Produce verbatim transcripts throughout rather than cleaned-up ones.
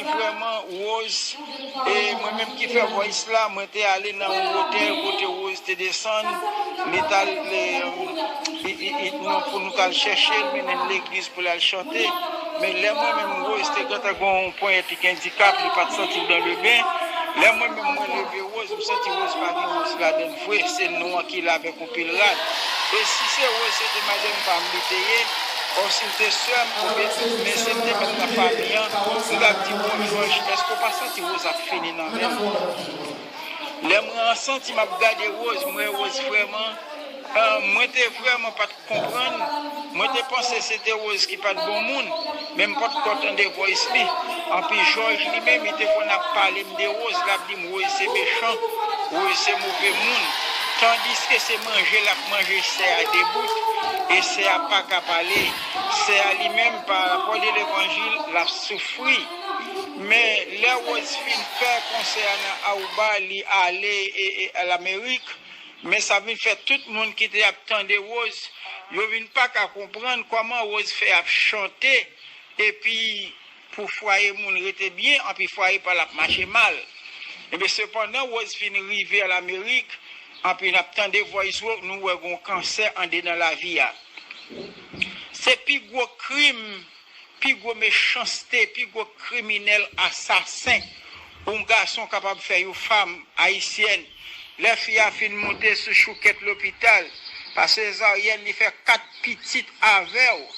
Vrèman, Rose, e mwen menm ki fè voice la, mwen te ale nan yon otèl kote Rose te desann, li t al, e, i, i, i, nou, pou nou t al chèche l, mennen l legliz pou l al chante. Men lè mwen menm, Rose te gentan gen yon ponyèt li gen andikap, li pa t santi l dans le bain. Lè mwen menm, mwen leve Rose, m santi Rose pa gen Rose ladan l vre, se nou an ki la avèk yon pil rad. E si se Rose se te madanm pa m li te ye, or si l te sè m, oubyen, men si l te menm nan fanmi an, m t ap di, "Bon, Jòj, èske w pa santi Rose ap fini nan men m?" Lè mwen an santi m ap gade Rose, m wè Rose vrèman, ah, mwen te vrèman pa t konprann. Mwen te panse se te Rose ki pa t bon moun, men m potko tande voice li. Anpi Jòj li menm, li te konn ap pale m de Rose, l ap di m Rose se mechan, Rose se move moun. Tandiske se manje l ap manje sè a debout, e sè a pa ka pale. Sè a li menm, pa rapò de levanjil, l ap soufri. Men lè Rose fin fè konsè a nan Aruba, li ale e, e, a Lamerik. Men sa vin fè tout moun ki te ap tande Rose, yo vin pa ka konprann kòman Rose fè ap chante, epi pou fwaye moun rete byen, anpi fwaye pa l ap mache mal. Ebyen, sepandan, Rose fin rive Lamerik, anpi n ap tande voice, nou wè gon kansè andedan lavi a. Se pi gwo krim, pi gwo mechanste, pi gwo kriminèl, asasen yon gason kapab fè yon fanm ayisyèn. Lè fi a fin moute sou choukèt lopital, pa sezaryèn, li fè kat pitit avè w.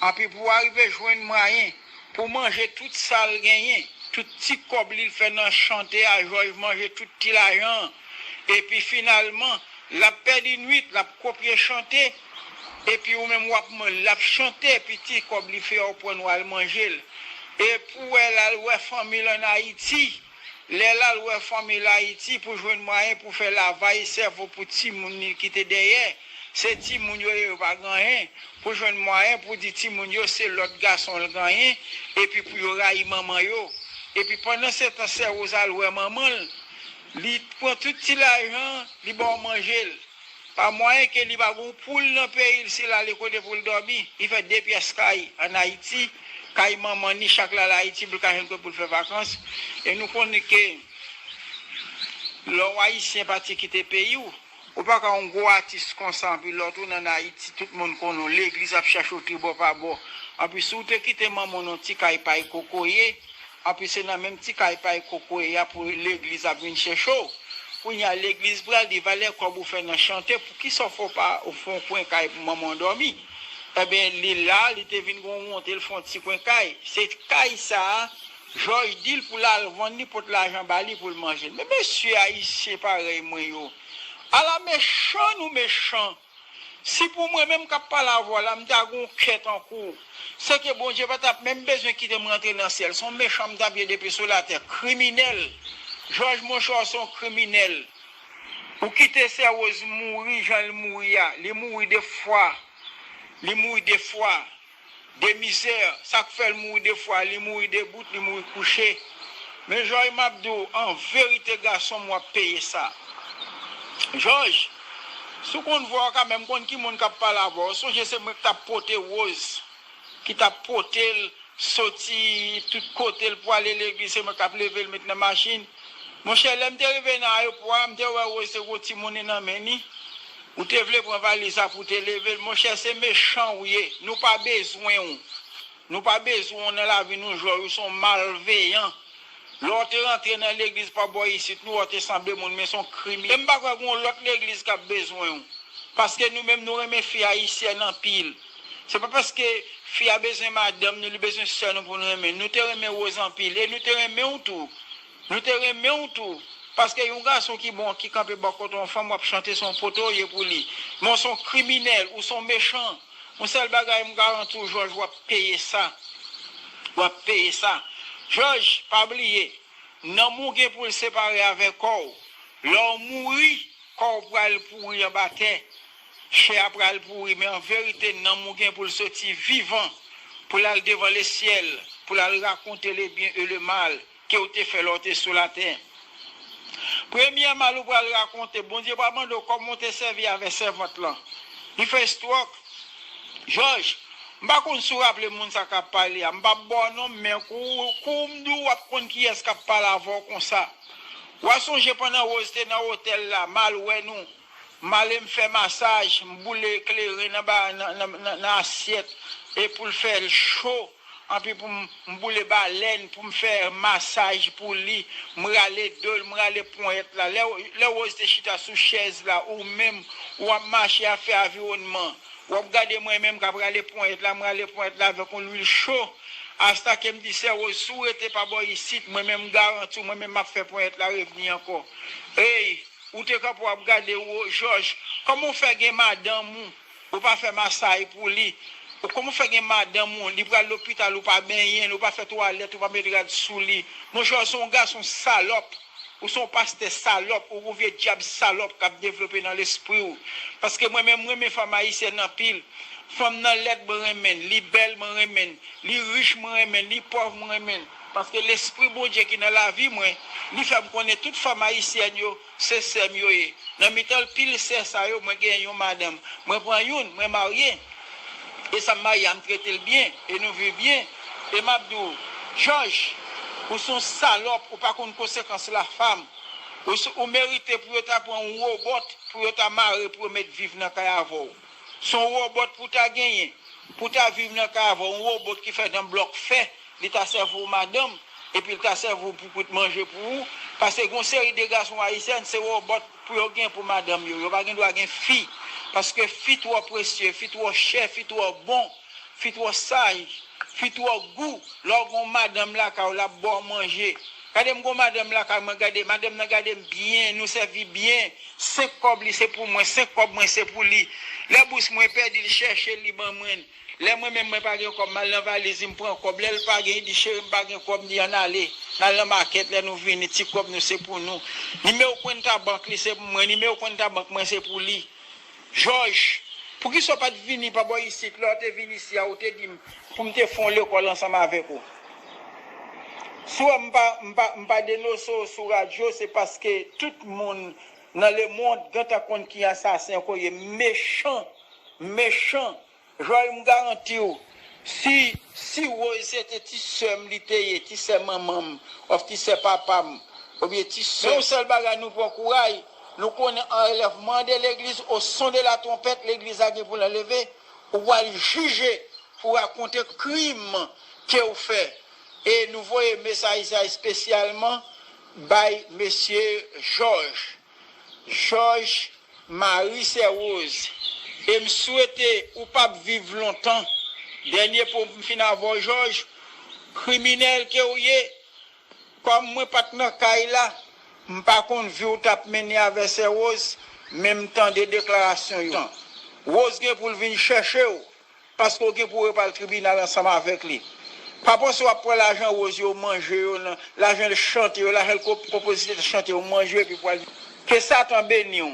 Anpi pou w arive jwenn mwayen pou manje tout sa l genyen, tout ti kòb li l fè nan chante a, Jòj manje tout ti lajan an. Epi finalman, l ap pèdi nwit, l ap kopye chante. Epi ou menm w ap man-, l ap chante, epi ti kòb li fè a w pran w al manje l. E pou w wè l al wè fanmi l ann Ayiti, lè l al wè fanmi l Ayiti pou jwenn mwayen pou fè lavay sèvo pou timoun li kite dèyè, se timoun yo ye, yo pa gen anyen. Pou jwenn mwayen pou di timoun yo se lòt gason l genyen, epi pou yo rayi manman yo. Epi pandan se tan sè Rose al wè manman l, li pran tout ti lajan, li ba w manje l. Pa mwayen ke li pa gen yon poul nan peyi l, si l ale kote pou l dòmi, li fè de pyès kay ann Ayiti, kay manman ni chak l al Ayiti pou l ka jwenn kote pou l fè vakans. E nou konnen ke lè w ayisyen pati kite peyi w, ou pa ka yon gwo atis konsa, anpi lè w tounen ann Ayiti, tout moun konnen w, legliz ap chèche w tribò pa bò. Anpi si w te kite manman w nan ti kay pay kokoye, anpi se nan menm ti kay pay kokoye a pou legliz ap vin chèche w. Kounye a, legliz pral di, valè kòb ou fè nan chante, poukisa w fè w pa, ou fè yon kwen kay pou manman w dòmi? Ebyen, li la, li te vin gen yon wonte, l fè yon ti kwen kay. Se kay sa a, Jòj di l pou l al vann li, pot lajan ba li pou l manje l. Men mesye ayisyen parèy mwen yo, ala mechan nou mechan! Si pou mwen menm k ap pale avè w la, m ta gen yon kè tankou w, se ke Bondye pa t ap menm bezwen kite m rantre nan syèl. Se yon mechan m t ap ye depi sou latè. Kriminèl. Jòj, monchè, w se yon kriminèl. Ou kite sè Rose mouri jan l mouri a. Li mouri de fwa. Li mouri de fwa. De mizè, sa k fè l mouri de fwa, li mouri debout, li mouri kouche. Men Jòj, m ap di w, an verite, gason m, w ap peye sa. Jòj, si w konn vwa w kanmenm, konn ki moun k ap pale avè w. Sonje se mwen k t ap pote Rose, ki t ap pote l soti tout kote l pou ale legliz, se mwen k ap leve l met nan machin. Monchè, lè m te rive nan ayewopò a, m te wè Rose te gen yon timoun nan men li. Ou te vle pran valiz la pou w te leve l. Monchè, se mechan w ye. Nou pa bezwen w. Nou pa bezwen w nan lavi nou, Jòj. Ou se yon malveyan. Lè w te rantre nan legliz pa bò isit, nou wè w te sanble moun, men se yon kriminèl. E m pa kwè gen yon lòt legliz k ap bezwen w. Paske nou menm, nou renmen fi ayisyèn anpil. Se pa paske fi a bezwen madanm nou, li bezwen sè nou pou nou renmen. Nou te renmen Rose anpil. E nou te renmen w tou. Nou te renmen w tou. Paske yon gason ki bon, ki kanpe bò kote yon fanm, w ap chante, se yon poto w ye pou li. Men w se yon kriminèl, ou se yon mechan. Yon sèl bagay m garanti w, Jòj, w ap peye sa. W ap peye sa. Jòj, pa bliye, nanm ou gen pou l separe avèk kò w. Lè w mouri, kò w pral pouri anba tè. Chè a pral pouri, men an verite, nanm ou gen pou l soti vivan, pou l al devan lesyèl, pou l al rakonte le byen e le mal ke w te fè lè w te sou latè. Premyè mal ou pral rakonte, Bondye pral mande w kòman w te sèvi avè sèvant lan. Li fè estwòk. Jòj, M pa konn si w raple moun sa k ap pale a. M p ap ba w non, men kou, kou m di w, w ap konn kiyès k ap pale avè w konsa. W a sonje pandan Rose te nan otèl la, m al wè nou. M ale m fè masaj, m boule kleren nan, ba, nan, nan, nan, nan asyèt, e pou l fè l cho, anpi pou m, m boule balèn, pou m fè masaj pou li, m rale do l, m rale ponyèt la. Lè, lè Rose te chita sou chèz la, ou menm, w ap mache ap fè aviwònman, w ap gade mwen menm k ap rale ponyèt la, m rale ponyèt la avèk yon lwil cho. Asta ke m di sè Rose, si w rete pa bò isit, mwen menm m garanti w, mwen menm m ap fè ponyèt la revni ankò. Ey, ou te kanpe w ap gade, Jòj, kòman w fè gen madanm ou, ou pa fè masaj pou li? Ou, kòman w fè gen madanm ou, li pral lopital, ou pa benyen l, ou pa fè twalèt, ou pa met rad sou li? Monchè, w se yon gason salòp. Ou se yon pastè salòp, ou yon vye dyab salòp k ap devlope nan lespri w. Paske mwen menm, m renmen fanm ayisyèn anpil. Fanm nan lèd, mwen renmen l. Li bèl, mwen renmen l. Li rich, mwen renmen l. Li pòv, mwen renmen l. Paske lespri Bondye ki nan lavi mwen, li fè m konnen tout fanm ayisyèn yo, se sè m yo ye. Nan mitan pil sè sa yo, mwen gen yon madanm. Mwen pran youn, mwen marye. E sa m marye a, m trete l byen, e nou viv byen. E m ap di w, Jòj, ou se yon salòp, ou pa konn konsekans lafam. Ou, s- ou merite pou yo ta pran yon wobòt, pou yo ta mare, pou yo met viv nan kay avè w. Se yon wobòt pou w ta genyen, pou w ta viv nan kay avè w, yon wobòt ki fèt an blòk fè, li ta sèvi w madanm, epi l ta sèvi w pou kout manje pou ou. Paske gen yon seri de gason ayisyen, se wobòt pou yo gen pou madanm yo. Yo pa gen dwa gen fi. Paske fi twò presye, fi twò chè, fi twò bon, fi twò saj, fi twò gou. Lè w gen yon madanm lakay ou, l ap ba w manje. Gade m gen yon madanm lakay mwen, gade, madanm nan gade m byen, nou sèvi byen. Senk kòb li se pou mwen, senk kòb mwen se pou li. Lè bous mwen pèdi, li chèche l, li ban mwen l. Lè mwen menm mwen pa gen kòb, m al nan valiz li, m pran kòb. Lè l pa gen, li di, cheri, m pa gen kòb, m di, ann ale. N al nan makèt, lè nou vini, ti kòb nou se pou nou. Nimewo kwenta bank li se pou mwen, nimewo kwenta bank mwen se pou li. Jòj, poukisa w pa t vini pa bò isit? Lè w te vin isi a, ou te di m pou m te fè yon lekòl ansanm avèk ou. Si w wè m pa, m pa, m pa denonse w sou radyo, se paske tout moun nan lemonn gentan konn ki asasen ke w ye, mechan, mechan. Jòj, m garanti w, si, si Rose se te ti sè m li te ye, ti sè manman m, òf ti sè papa m, oubyen ti sè. Men yon sèl bagay, nou pran kouraj, nou konnen anlèvman de legliz, au son de la trompette, legliz la gen pou l anleve, ou pral jije pou rakonte krim ke w fè. E nou voye mesaj sa espesyalman bay mesye Jòj. Jòj, mari sè Rose. E m swete ou p ap viv lontan. Dènye po m fin avè w, Jòj, kriminèl ke w ye, kòm mwen pa t nan kay la, m pa konn vi w t ap mennen avè sè Rose, men m tande deklarasyon yo. Rose gen pou l vin chèche w. Paske w gen pou w repral tribinal ansanm avèk li. Pa panse w ap pran lajan Rose yo, manje yo, nan, lajan l chante yo, lajan l ko- konpozitè chante yo, manje yo, epi pral. Ke Satan beni w.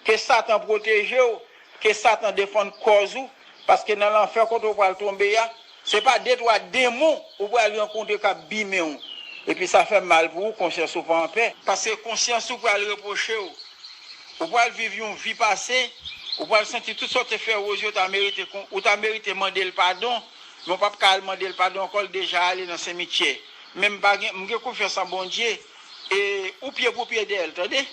Ke Satan pwoteje w. Ke Satan defann kòz ou. Paske nan lanfè kote w pral tonbe a, se pa de twa demon ou pral rankontre k ap bimen w. Epi sa fè m mal pou ou, konsyans ou pa anpè. Paske konsyans ou pral repwoche w. Ou pral viv yon vi pase, ou pral santi tout sa w te fè Rose yo ta merite kon, ou ta merite mande l padon, men w p ap ka al mande l padon ankò, l deja ale nan simityè. Men m pa gen, m gen konfyans an Bondye, e ou pye pou pye dèyè l, tande?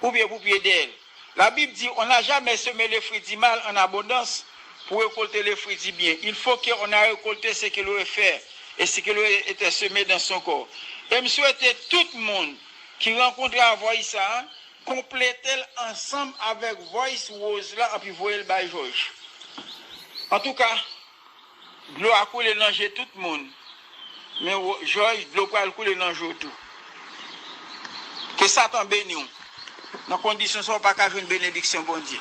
Ou pye pou pye dèyè l. Labib di, on n'a jamais semé le fruit du mal en abondance pour récolter le fruit du bien. Il faut que on a récolté ce que l'on a fait et ce que l'on était semé dans son corps. E m swete tout moun ki rankontre avè sa, konplete l ansanm avèk voice Rose la, anpi voye l bay Jòj. Antouka, dlo a koule nan je tout moun. Men Wo- Jòj, dlo pral koule nan je w tou. Ke Satan beni w. Nan kondisyon sa, w pa ka jwenn benediksyon Bondye.